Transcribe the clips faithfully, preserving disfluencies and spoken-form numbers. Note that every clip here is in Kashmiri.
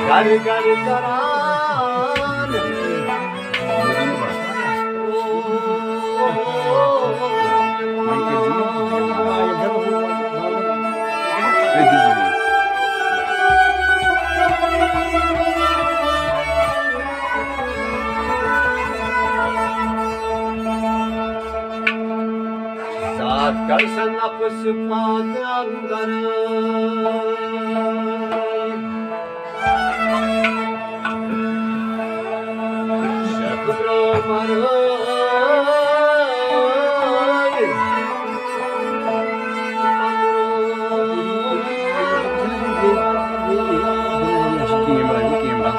گر گر کران۔ ساتھ کر سا نفس پانہٕ اندر۔ شکر مرٲے۔ کیمرہ، یہِ کیمرہ۔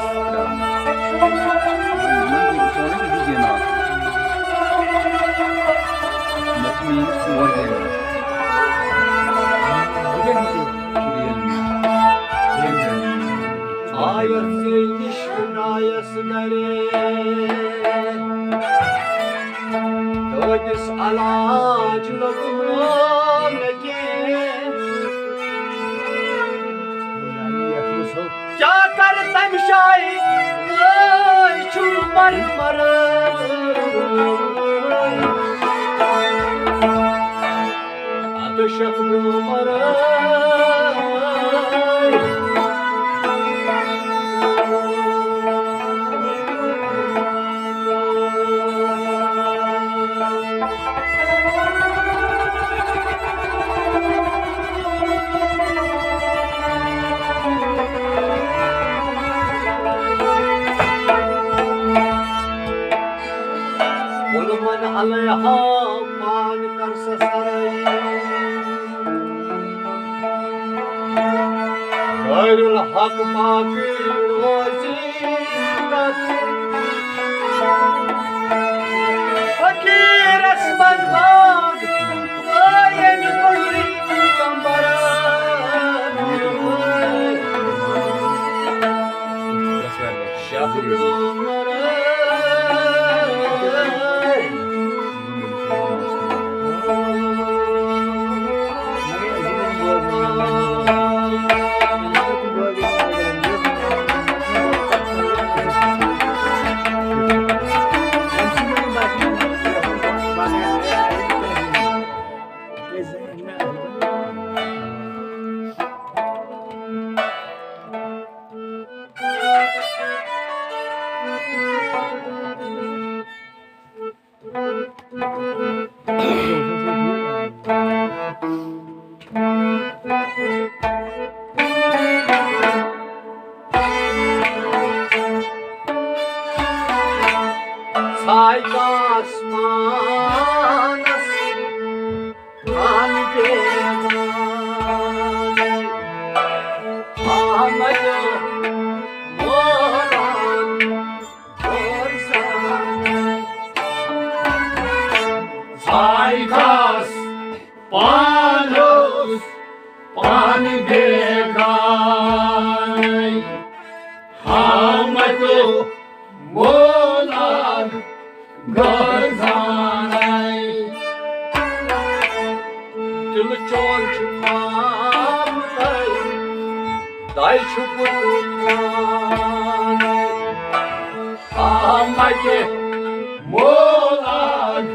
مےٚ چھِ میٛٲنۍ ژور کیمرہ۔ آیس ژےٚ نِش خۄدایس گرے، دٲدِس علاج لوٚگُم نہٕ مےٚ کینٛہہ۔ کیٛاہ کَرٕ تَمہِ جایہِ، ٲے چھُم مَرٕ مَرٕ۔ اَدٕ شَکھ برٛونٛہہ مَرٕ۔ قُل من علیہا پان کر سا سرٲے۔ غیر الحق باقی روزی کتھ۔ فقیرس منٛز باغ، وٲے أمۍ گُلری کمبر۔ شاہ عمر۔ ژھایہِ آسمانس پان بیمار، آمد موران اور زانن۔ ژھایہِ آسمانس پان بیگانَے، ہامتو مولاد گرزانَے۔ دِل چون چھُ پانَے، دَے چھُ بُتُن پانَے۔ ہامتِ مولاد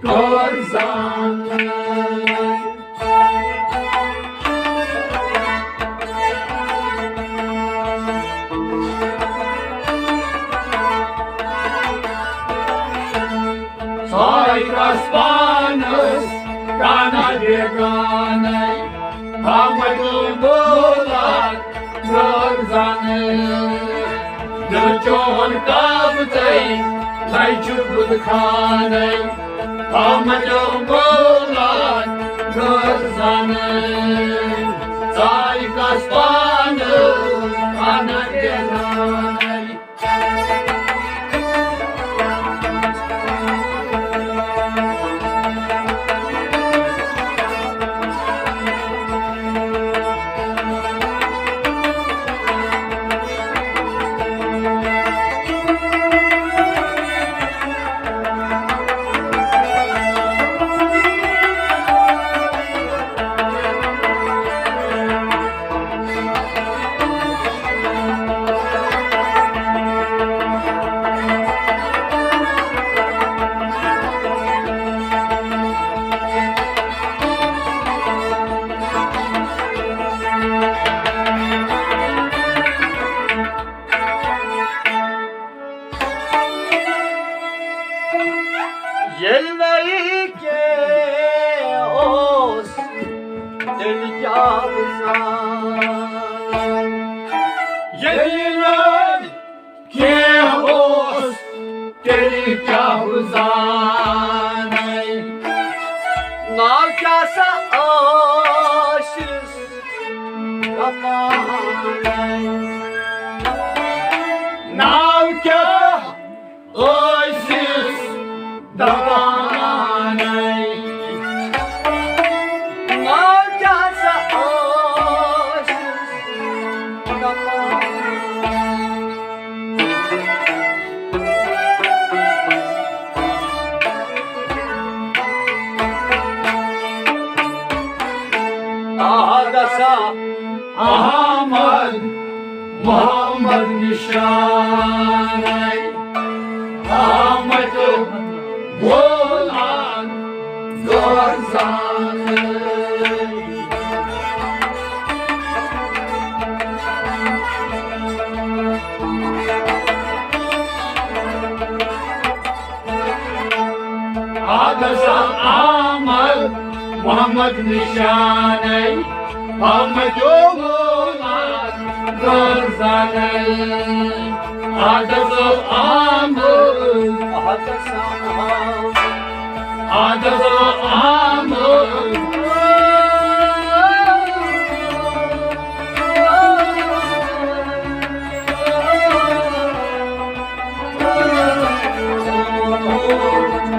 گرزانَے۔ ژھایہِ آسمانس پان بیگانَے، ہامتو مولاد گرزانَے۔ دِل چون قبضے، دَے چھُ بُتُن پانَے۔ ہامتو مولاد گرزانَے۔ ژھایہِ آسمانس پان بیگانَے۔ ناو کیٛاہ ٲسِس دپان؟ ناو کیٛاہ سا ٲسِس دپان؟ اَدٕ سا احمد محمد نشانَے، آمت بولان گرزانَے۔ اَدٕ سا احمد محمد نشانَے، آمت بولان گرزانَے۔ اَدٕ سا احمد، اَدٕ سا احمد۔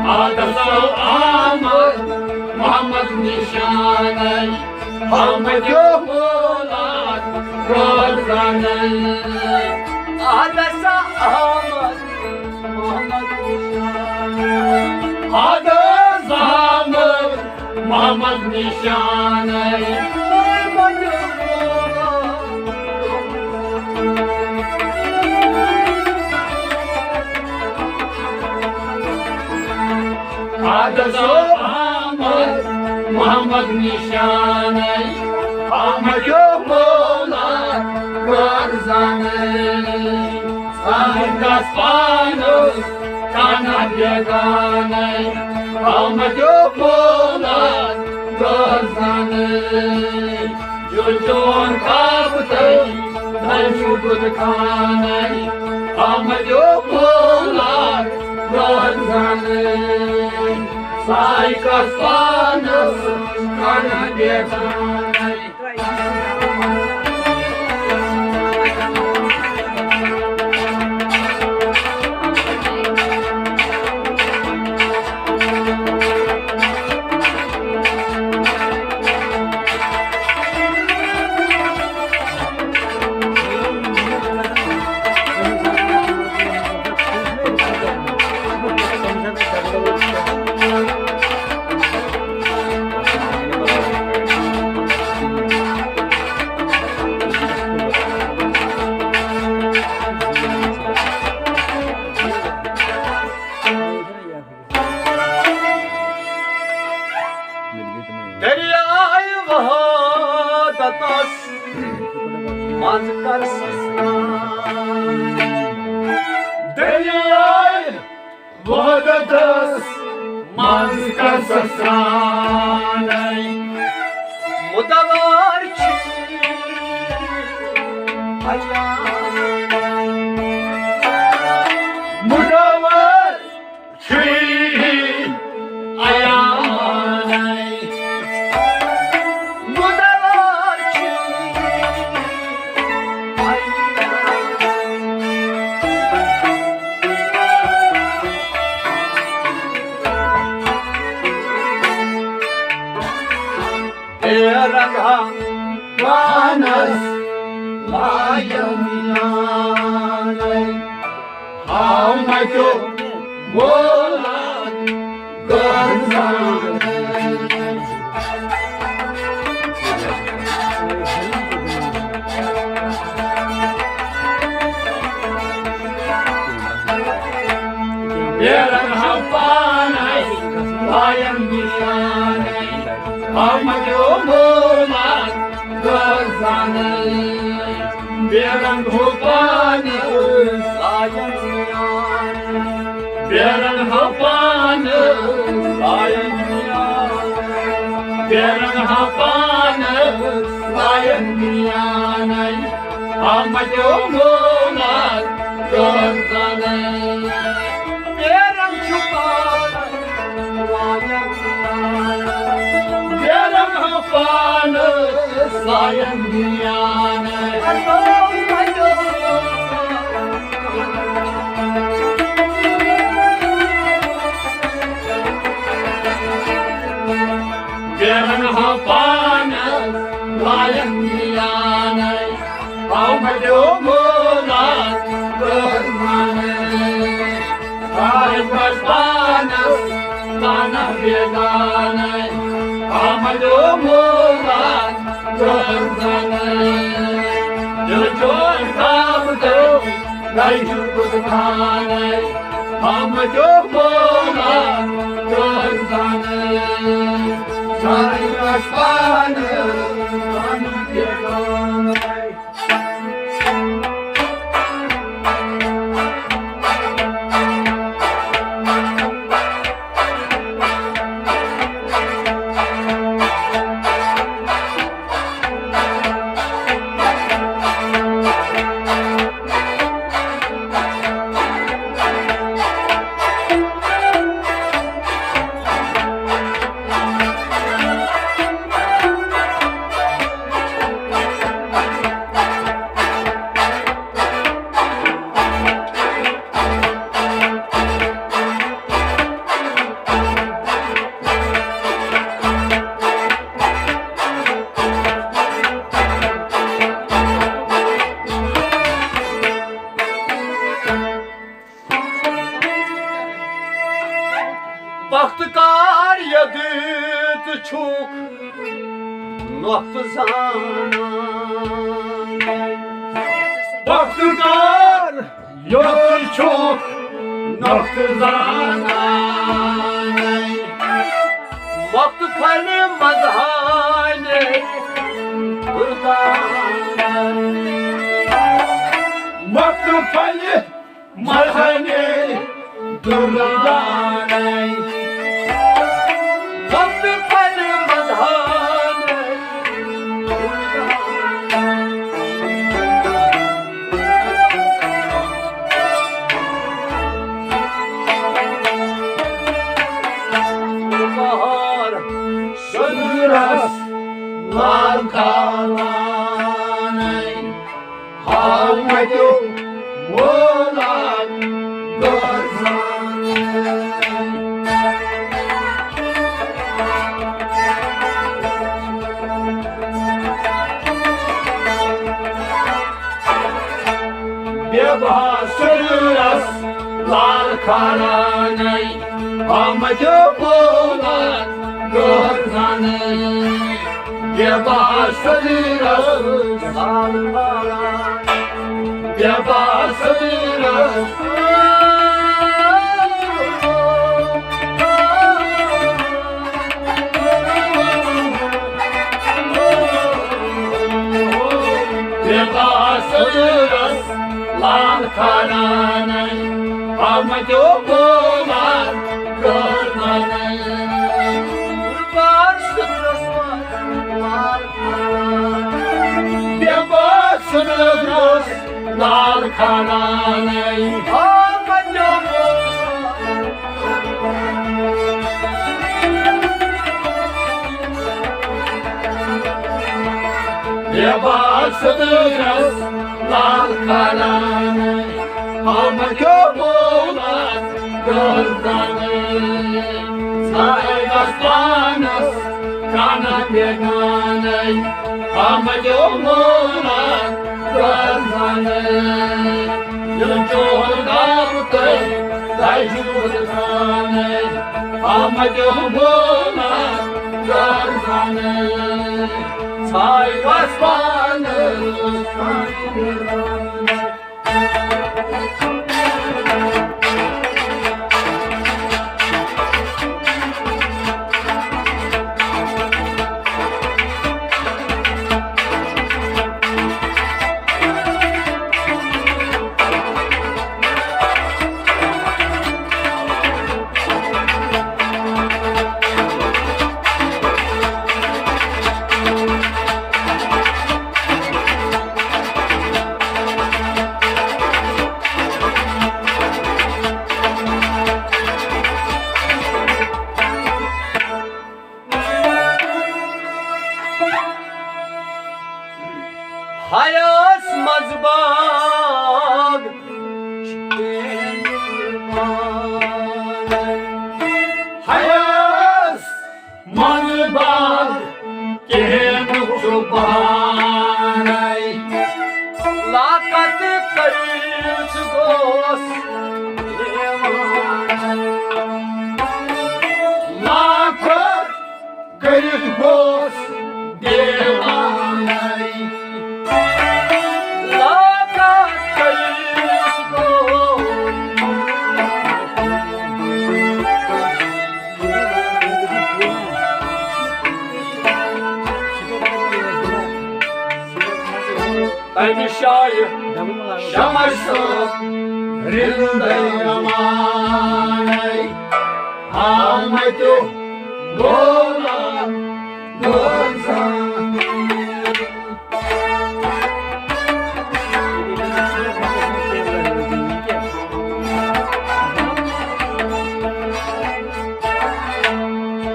اَدٕ سا احمد محمد نشانَے، آمت بولان گرزانَے۔ اَدٕ سا احمد محمد نشانَے۔ اَدٕ سا احمد محمد نشانَے۔ اَدٕ سا احمد محمد نشانَے، آمت بولان گرزانَے۔ سارکس پانس کانہ بیگانَے، آمت بولان گرزانَے۔ جو چون کاپ تئی، تئی چھُ بُت خانَے، آمت بولان گرزانَے۔ سارکس پانس کانہ بیگانَے۔ دریائے وحدتس منٛز کر سرٛان۔ دریائے وحدتس منٛز کر سرٛان۔ مُدوار چھُ عیان۔ مُدوار چھُ عیانَے۔ مُدوار چھُ عیانَے۔ اے رنگا پانس لایم میانَے، ہاو مَتیو مولاد گرزانَے۔ بیرن ہاو پانس لایم میانَے، ہاو مَتیو مولاد گرزانَے۔ بیرن ہاو پانس لایم میانَے۔ بیرن ہاو پانس لایم میانَے۔ بیرن ہاو پانس لایم میانَے۔ ہاو مَتیو مولاد گرزانَے۔ بیرن چھُ پانس لایم میانَے۔ بیرن ہاو پانس بیرن ہا پانس لایق میانَے، آمدیو مولاد گرزانَے۔ آمد پانس پانہ بیگانَے، آمدیو مولاد گرزانَے۔ دل چون کام تو گئی بت خانَے۔ ہم جو مولا گردن، سر رسان، ہم کے گانے۔ بختکار یدٕ ژٕ چھُکھ نۄختہٕ زانان۔ بختکار یدٕ ژٕ چھُکھ نۄختہٕ زانان۔ وقت پھلہِ مزہانہِ دردان۔ وقت پھلہِ مزہانہِ دردان۔ وقت پھلہِ مزہانہِ دردان۔ بہار سندرس لال کالانَے۔ ہاو متیو مولان گرزان۔ بے بہا سرس لال کھارانَے، ہاو متیو مولان گرزانَے۔ بے بہا سرس لال کھارانَے۔ بے بہا سرس۔ بے بہا سرس لال کھارانَے، ہاو متیو مولان گرزانَے۔ بے بہا سرس لال کھارانَے۔ بے بہا سرس لال کھارانَے۔ ہاو متیو مولان۔ بے بہا سرس لال کھارانَے، ہاو متیو مولان گرزانَے۔ سایہ گژھ پانس کانہ بیگانَے، ہاو متیو مولان گرزانَے۔ دل چون گام تہٕ دجہِ بُت خانَے، ہاو متیو مولان گرزانَے۔ سایہ گژھ پانس کانہ بیگانَے۔ طاقت کٔرِتھ گوس دیوانَے۔ لاکھ کٔرِتھ گوس دیوانَے۔ لاکھ کٔرِتھ گوس۔ تَمہِ شایہِ شمس صٲب رِندَے رمانَے۔ آمَتیو بولا گوزان۔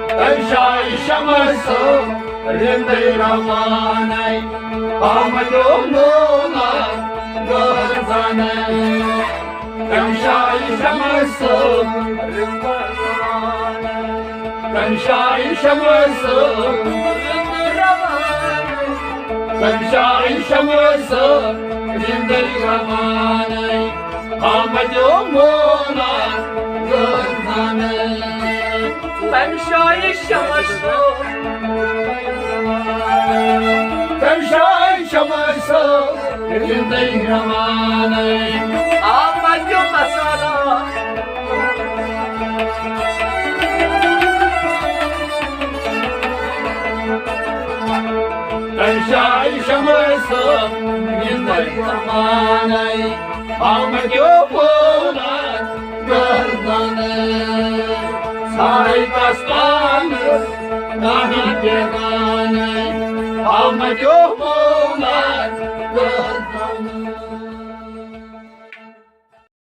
تَمہِ شایہِ شمس صٲب رِندَے رمانَے۔ آمَتیو بولا گوزانَے۔ تَمہِ شایہِ شمس صٲب رِندَے رمانَے۔ تَمہِ شایہِ شمس صٲب۔ تَمہِ شایہِ شمس صٲب رِندَے رمانَے۔ آمَتیو بولا گوزانَے۔ تَمہِ شایہِ شمس صٲب۔ تَمہِ شایہِ شمس صٲب رِندَے رمانَے۔ آمَتیو مسالا۔ تَمہِ شایہِ شمس صٲب رِندَے رمانَے۔ آمَتیو بولا گوزانَے۔ سارے کس پانس کانٛہہ پیغانَے۔ آمَتیو